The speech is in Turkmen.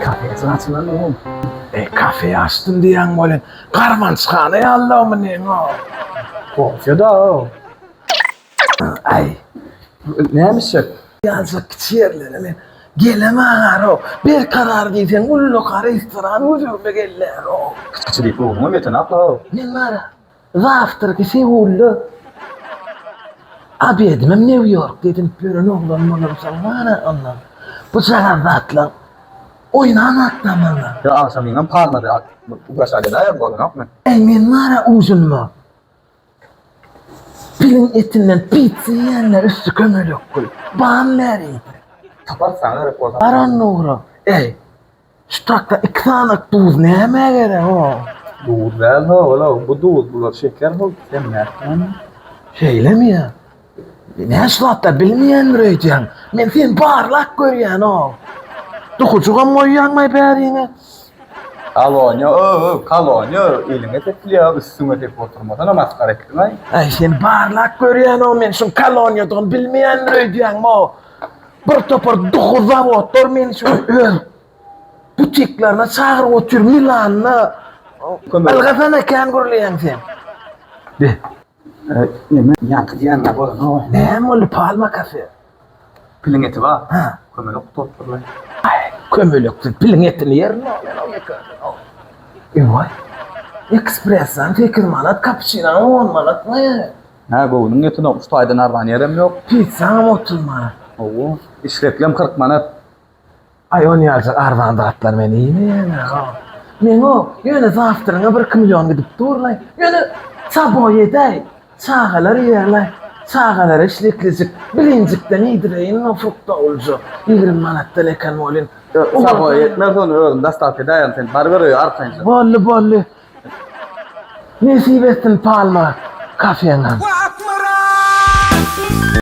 Kafesi açylan oğlum. E kafe açtım diýen welin garbançhana ýaly neň o. Kofe da o. Ay Näme içjek? ýaljak kiçi ýerlere men gelemän o. Bir karar diýseň ullaka restoran gözüme gelýär o. Kiçi diýip göwnüňe ýeten akla o. Men bara zawtraki Seulda obedimem New Yorkda edinip ýören oglan bolamsoň bara ondan bu jagaz zatlaň oýnan atlamanlar. Ýa agşamyňam palmady ugraşa geläýen bolanokmy? Eý men bara ujunma Piliň etinden pitsa iýenler üsti kömelek gül. Bam bäride. Taparys saňa gerek bolsa. Bar onda ugra. Eý, şu takda iki sanak duz nämä gerek o? Duz däl ho, ola bu duz, bular şeker ho, sen nätdiň? Şeýlemi ýa? Näme şu zatlar bilmeýändir öýdýäň. Men seni barlap görýän o. Dukujygam goýýaňmaý bäriňe. Koloniýa, ö, koloniýa, eliňe sepilýär, üstüňe sepip oturmasana, masgara etdiň-aý. Aý, seni barlap görýän-ow men, şuň koloniýadygyny bilmeýändir öýdýäňmi-ow? Bir topar duhy zawodlar meni şu öz butiklerine çagyryp otyr Milanda. Ylgasana kän gürleýäň sen. Be. Neme, ýaňky diýýän-ä bolanok. Näme boldy, Palma kafe? Piliň eti bar. Ha. Kömelek gutartdyrlar. Aý, kömeleksiz piliň etini ýerin o, men o ýekesin o. Ewaý. Ekspressam 8 manat, kapuçinam 10 manatmy? Hä, göwnüň ýetenok, şu taýdan arzan ýerem ýok. Pizzaňam 30 manat. Hawa, işleklem 40 manat. Aý on ýaljak arzan zatlar men iýmeýän-ä. Meň o, ýöne zawtryňa birki million gidip dur-laý. Ýöne saboý edäý, çagalar iýerlaý. Çagalara işleklijik, bilinjikden iýdireýin o frukta ulja. 20 manatdan eken welin. Saboý etmez ony özüm dostawka edäýerin sen baryber öýe arkaýynja. Boldy, boldy. Nesip etsin palma kafeňem.